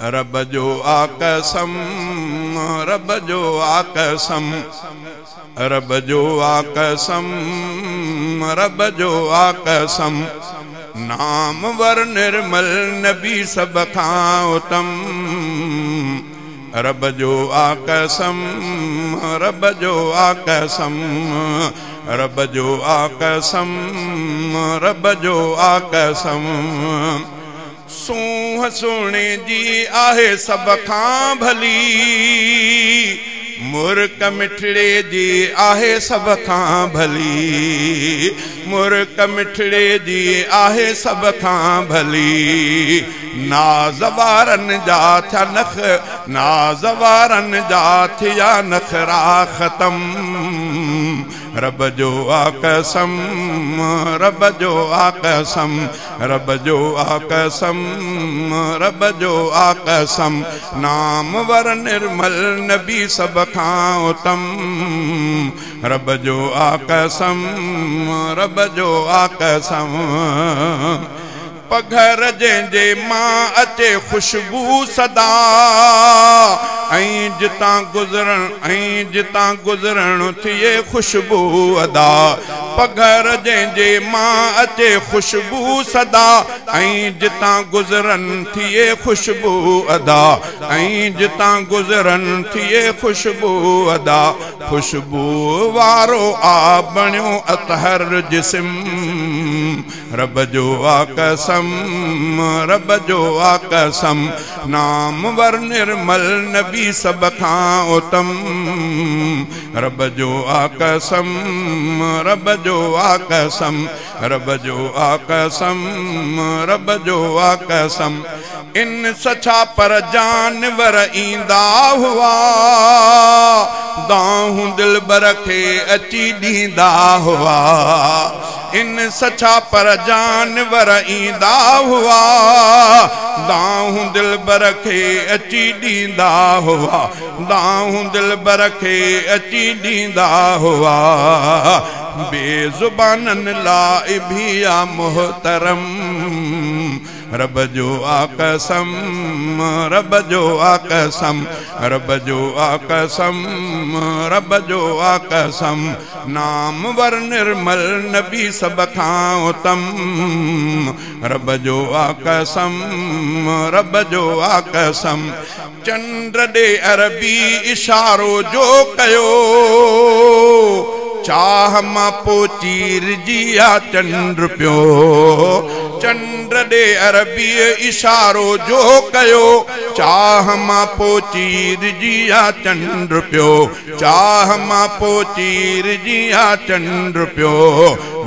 रब जो आ कसम, रब जो आ कसम, रब जो आ कसम, रब जो आ कसम। नामवर निर्मल नबी सब खां उत्तम। रब जो आ कसम, रब जो आ कसम, रब जो आ कसम, रब जो आ कसम। सूंह सुणे जी आहे सब खां भली, मुर्क मिठड़े जी आहे सब खां भली, मुर्क मिठड़े जी आहे सब खां भली। नाज़वारन जा थिया नख, नाज़वारन जा थिया नखरा ख़तम। रब जो आ कसम, रब जो आ कसम, रब जो आ कसम, रब जो आ कसम। नामवर निर्मल नबी सब खां उत्तम। रब जो आ कसम, रब जो आ कसम। पघर जंहिंजे मां अचे ख़ुशबू सदा, ऐं जितां गुज़रण, ऐं जितां गुज़रण थिए ख़ुशबू अदा। पघर जंहिंजे मां अचे ख़ुशबू सदा, ऐं जितां गुज़रन थिए ख़ुशबू अदा, ऐं जितां गुज़रन थिए ख़ुशबू अदा। ख़ुशबू वारो आ बणियो अतहर जिस्म। रब जो आ कसम, रब जो आ कसम। नामवर निर्मल नबी सब खां उत्तम। रब जो आ कसम, रब जो आ कसम, रब जो आ कसम, रब जो आ कसम। इन सछा पर जानवर ईंदा हुआ, दाहूं दिलबर खे अची ॾींदा हुआ। इन सछा पर जानवर ईंदा हुआ, दाहूं दिलबर खे अची ॾींदा हुआ, दाहूं दिलबर खे अची ॾींदा हुआ। बेज़ुबाननि लाइ बि आ मोहतरम। रब जो आ कसम, रब जो आ कसम, रब जो आ कसम, रब जो आ कसम। नामवर निर्मल नबी सब खां उत्तम। रब जो आ कसम, रब जो आ कसम। चंड ॾे अरबी इशारो जो कयो, चाह मां पोइ चीरजी आ चंड पियो। चंड ॾे अरबी इशारो जो कयो, चाह मां पोइ चीरजी आ चंड पियो, चाह मां पोइ चीरजी आ चंड पियो।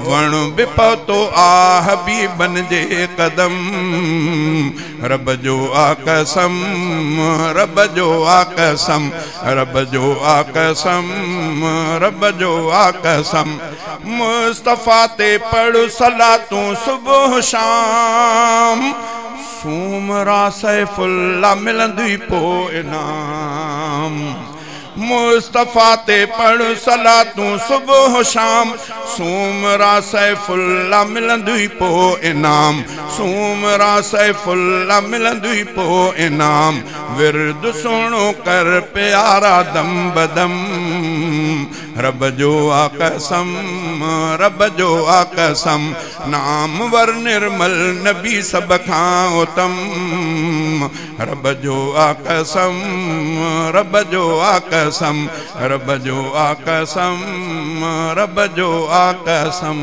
वण बि पहुतो आ हबीबन जे कदम। रब जो आ कसम, रब जो आ कसम, रब जो आ कसम, रब जो आ कसम। मुस्तफ़ा ते पढ़ सलातूं सुबुह शाम, सूमरा सैफुल्ला मिलंदी पोइ इनाम। मुस्तफ़ा ते पढ़ सलातूं सुबुह शाम, सूमरा सैफुल्ला मिलंदी पोइ इनाम, सूमरा सैफुल्ला मिलंदी पोइ इनाम। विरद सुहिणो कर प्यारा दम बदम। रब जो आ कसम, रब जो आ कसम। नामवर निर्मल नबी सब खां उत्तम। रब जो आ कसम, रब जो आ कसम, रब जो आ कसम, रब जो आ कसम।